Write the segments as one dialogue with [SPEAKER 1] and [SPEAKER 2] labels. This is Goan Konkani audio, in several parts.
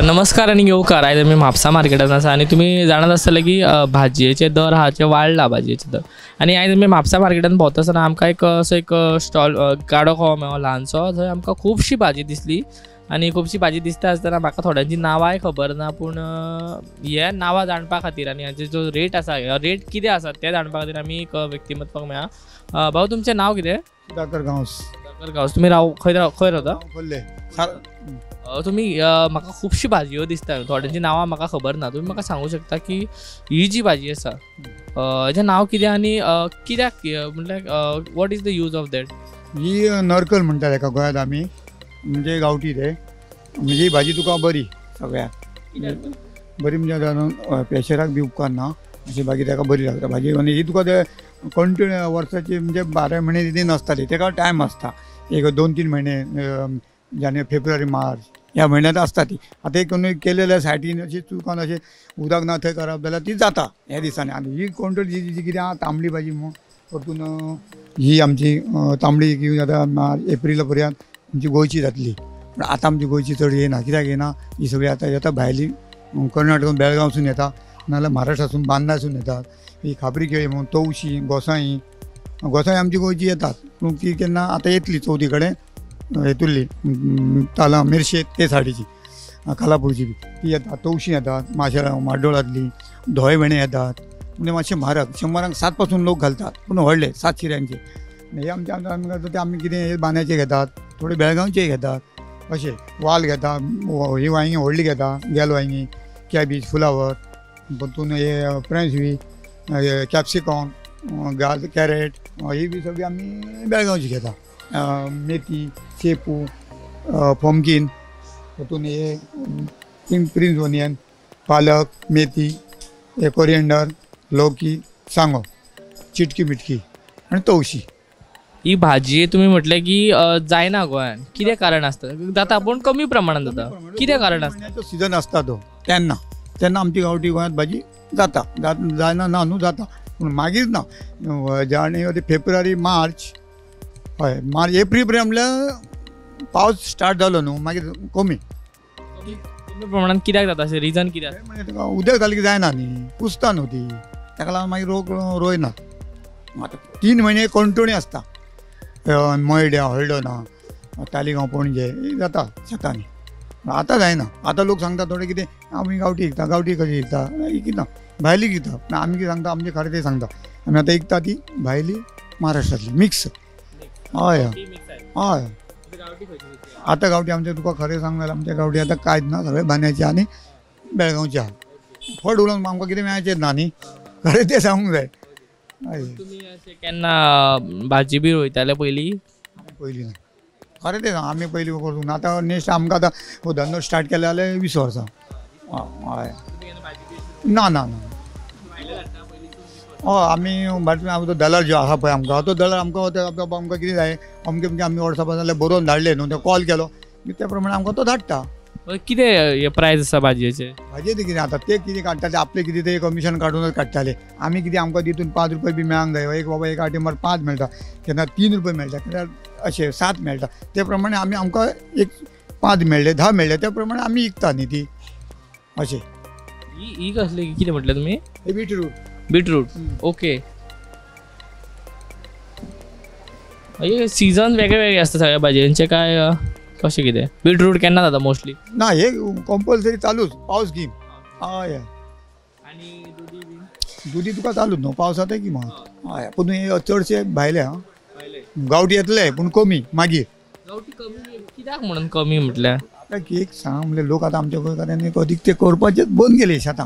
[SPEAKER 1] नमस्कार आनी येवकार. आयज आमी म्हापसा मार्केटान आसा आनी तुमी जाणात आसतले की भाजयेचे दर आहा ते वाडला, भाजयेचे दर. आनी आयज आमी म्हापसा मार्केटान भोंवता आसतना आमकां एक असो एक स्टॉल गाडो कसो मेळ्ळो ल्हानसो, थंय आमकां खुबशी भाजी दिसली. आनी खुबशी भाजी दिसता आसतना म्हाका थोड्यांची नांवांय खबर ना, पूण हे नांवां जाणपा खातीर आनी हाचे जो रेट आसा, रेट कितें आसा ते जाणपा खातीर आमी एक व्यक्तिमत्वाक मेळ्ळा. भाऊ, तुमचें नांव कितें?
[SPEAKER 2] सुधाकर गांवस.
[SPEAKER 1] सुधाकर गांवस. तुमी राव खंय खंय रावता?
[SPEAKER 2] खोर्ले.
[SPEAKER 1] तुमी म्हाका खुबशी भाजयो दिसता, थोड्यांची नांवां म्हाका खबर ना. तुमी म्हाका सांगू शकता की ही जी भाजी आसा हेजें नांव कितें आनी कित्याक, म्हटल्यार what is the use of that?
[SPEAKER 2] ही नरकल म्हणटात हेका गोंयांत आमी, म्हणजे गांवठी ते. म्हणजे ही भाजी तुका बरी सगळ्याक बरी, म्हणजे प्रेशराक बी उपकारना अशी भाजी ताका बरी लागता भाजी. आनी ही तुका ते कंटिन्यू वर्साची म्हणजे 12 म्हयने ती नासताली, ताका टायम आसता एक 2-3 म्हयने, जानेवारी फेब्रुवारी मार्च ह्या म्हयन्यांत आसता ती. आतां एक कोणी केलेल्या सायडीन अशी चुकान अशें उदक ना थंय करप जाल्यार ती जाता ह्या दिसांनी. आनी ही कोण जी जी कितें आहा तांबडी भाजी म्हूण, परतून ही आमची तांबडी कितें जाता एप्रिला पर्यंत आमची गोंयची जातली. पूण आतां आमची गोंयची चड येना, कित्याक येना ही सगळी आतां येता भायली, कर्नाटक बेळगांवसून येता, नाजाल्यार महाराष्ट्रासून बांदासून येतात. ही खाबरी केळी म्हूण, तवशी, गोसाई, गोसाई आमची गोंयची येतात, पूण ती केन्ना आतां येतली चवथी कडेन हेतुल्ली तालां मिरशे ते सायडीची खालापूरची बी ती येतात. तवशी येतात माशेला माड्डोळांतली, धोळे भेणे येतात, म्हणजे मातशे म्हारग 100 7 पासून लोक घालतात, पूण व्हडले 7 शिऱ्यांचे. हे आमचे आमी करता ते आमी कितें हे बांद्याचे घेतात, थोडे बेळगांवचे घेतात, अशे वाल घेता, ही वांयगी व्हडली घेता, गेल वांयगी, कॅबेज, फुलावर, परतून हे फ्रेंच बी, कॅप्सिकॉम, गाजर, कॅरेट, ही बी सगळी आमी बेळगांवची घेता. मेथी, शेपू, पॉमकीन, परतून हे प्रिन्स ओनियन, पालक, मेथी, हे कोरिएंडर, लौकी, सांगो, चिटकी मिटकी आनी तवशी.
[SPEAKER 1] ही भाजी तुमी म्हटलें की जायना गोंयान, कितें कारण आसता? जाता पूण कमी प्रमाणान जाता, कितें कारण आसता?
[SPEAKER 2] सिजन आसता तो तेन्ना तेन्ना आमची गांवठी गोंयांत भाजी जाता, जायना ना न्हू जाता, पूण मागीर ना. जानेवारी फेब्रुवारी मार्च, हय मार्च एप्रील पर्यंत म्हणल्यार पावस स्टार्ट जालो न्हू मागीर कमी
[SPEAKER 1] कमी प्रमाणान कित्याक जाता अशें रिजन कितें आसा?
[SPEAKER 2] उदक जालें की जायना न्ही, कुसता न्हू ती, ताका लागून मागीर रोग रोयना. आतां 3 म्हयने कंटिन्यू आसता, मयड्या, हळदोना, तालिगांव, पणजे जाता शेतांनी. आतां जायना. आतां लोक सांगता थोडे कितें आमी गांवठी विकता, गांवठी कशी विकता, विकना भायली विकता. पूण आमी कितें सांगता, आमचें खरें तें सांगता. आमी आतां विकता ती भायली महाराष्ट्रांतली मिक्स. हय हय. आतां गांवठी आमचें तुका खरें सांग जाल्यार आमच्या गांवठी आतां कांयच ना, सगळें बांद्याचे आनी बेळगांवचे आहा. फट उलोवन आमकां कितें मेळचें ना न्ही, खरें तें सांगूंक जाय.
[SPEAKER 1] तुमी अशें केन्ना भाजी बी रोयताले पयलीं?
[SPEAKER 2] पयलीं ना, खरें तें सांग, आमी पयलीं करूंक ना. आतां नेक्स्ट आमकां आतां हो धंदो स्टार्ट केले जाल्यार 20 वर्सां. हय ना ना ना. हय आमी भाटून तो दलाल जो आसा पळय आमकां, तो दलाल आमकां आमकां कितें जाय अमकें अमकें आमी वर्सां जाल्यार बरोवन धाडलें न्हू, ते कॉल केलो त्या प्रमाणे आमकां तो धाडटा.
[SPEAKER 1] कितें प्रायस आसा भाजयेचे?
[SPEAKER 2] भाजयेचे कितें आतां ते कितें काडटा ते आपले कितें ते कमिशन काडूनच काडटाले. आमी कितें आमकां तितून 5 रुपये बी मेळांक जाय. एक बाबा एक आयटमार 5 मेळटा, केन्ना 3 रुपये मेळटा, केन्ना अशें 7 मेळटा. ते प्रमाणे आमी आमकां एक 5 मेळ्ळे 10 मेळ्ळे त्या प्रमाणे आमी विकता न्ही ती अशें.
[SPEAKER 1] ही कसली कितें म्हटलें तुमी?
[SPEAKER 2] बीटरूट.
[SPEAKER 1] Beetroot, okay. सीजन वेगळे वेगळे आसता सगळ्या भाजयांचे काय कशें कितें? बीटरूट केन्ना जाता मोस्टली?
[SPEAKER 2] ना हे कंपल्सरी चालूच पावस गिम. हय.
[SPEAKER 1] आनी दुदी बी?
[SPEAKER 2] दुदी तुका चालूच न्हू पावसांतय गिम. हय, पूण हे चडशे भायले आं, गांवठी येतले पूण कमी मागीर.
[SPEAKER 1] गांवठी कमी कित्याक म्हणून कमी म्हटल्यार?
[SPEAKER 2] आतां एक सांग म्हणल्यार लोक आतां आमच्या गोंयकारांनी अदीक ते करपाचेच बंद केले शेतां.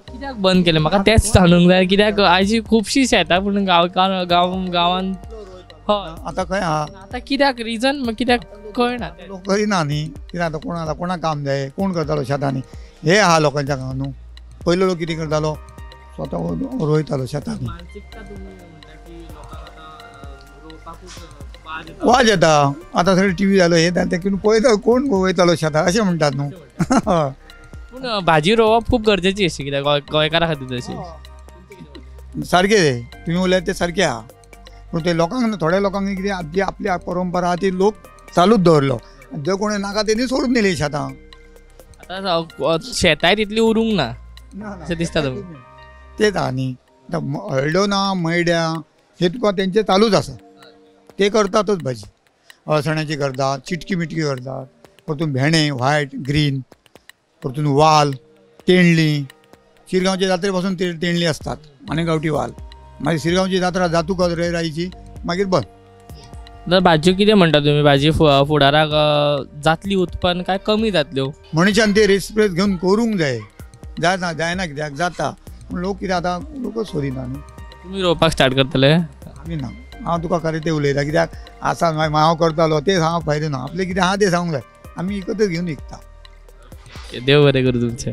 [SPEAKER 1] कित्याक बंद केलें म्हाका तेंच जाणूंक जाय. कित्याक आयची खुबशीं शेतां पूण गांवांत हय
[SPEAKER 2] आतां खंय आहा
[SPEAKER 1] आतां कित्याक रिजन कित्याक कळना,
[SPEAKER 2] लोक करिना न्ही. कित्याक आतां कोण आतां कोणाक काम जाय, कोण करतालो शेतांनी हे आहा लोकांच्या गांवां न्हू. पयलो लोक कितें करतालो, स्वता रोयतालो शेतांनी. वाज येता आतां सगळें टीव्ही जालो हे तें पळयता कोण वयतालो शेतां अशें म्हणटात न्हू.
[SPEAKER 1] पूण भाजी रोवप खूब गरजेची अशी कित्याक गोंयकारा खातीर तशी.
[SPEAKER 2] सारकें तुमी उलयता तें सारकें आहा. पूण ते लोकांक थोड्या लोकांक कितें जी आपली परंपरा आहा ती लोक चालूच दवरलो. जे कोणी नाका तेणी सोडून दिली शेतां.
[SPEAKER 1] आतां शेतांय तितली उरूंक ना अशें दिसता तुमकां?
[SPEAKER 2] तेच आहा न्ही. आतां हळदोना मयड्या हे तुका तेंचे चालूच आसा, ते करतातच भाजी. अळसण्याची करतात, चिटकी मिटकी करतात, परतून भेंडे व्हायट ग्रीन, परतून वाल, तेंडली. शिरगांवचे जात्रे पासून तेंडली असतात आनी गांवठी वाल. मागीर शिरगांवची जात्रा जातूकच रायची मागीर बंद.
[SPEAKER 1] तर भाजी कितें म्हणटा तुमी, भाजी फुडाराक जातली उत्पन्न काय कमी जातल्यो?
[SPEAKER 2] मनशान ते रेसिपी घेवन करूंक जाय. जायना जायना कित्याक जाता, पूण लोक कितें आतां लोकच सोदिना न्ही.
[SPEAKER 1] तुमी रोवपाक स्टार्ट करतले?
[SPEAKER 2] आमी ना, हांव तुका खरें तें उलयता कित्याक आसा मागीर हांव करतालो तें हांव फायदो ना, आपलें कितें आहा तें सांगूंक जाय. आमी विकतच घेवन विकता.
[SPEAKER 1] देव बरें करूं तुमचें.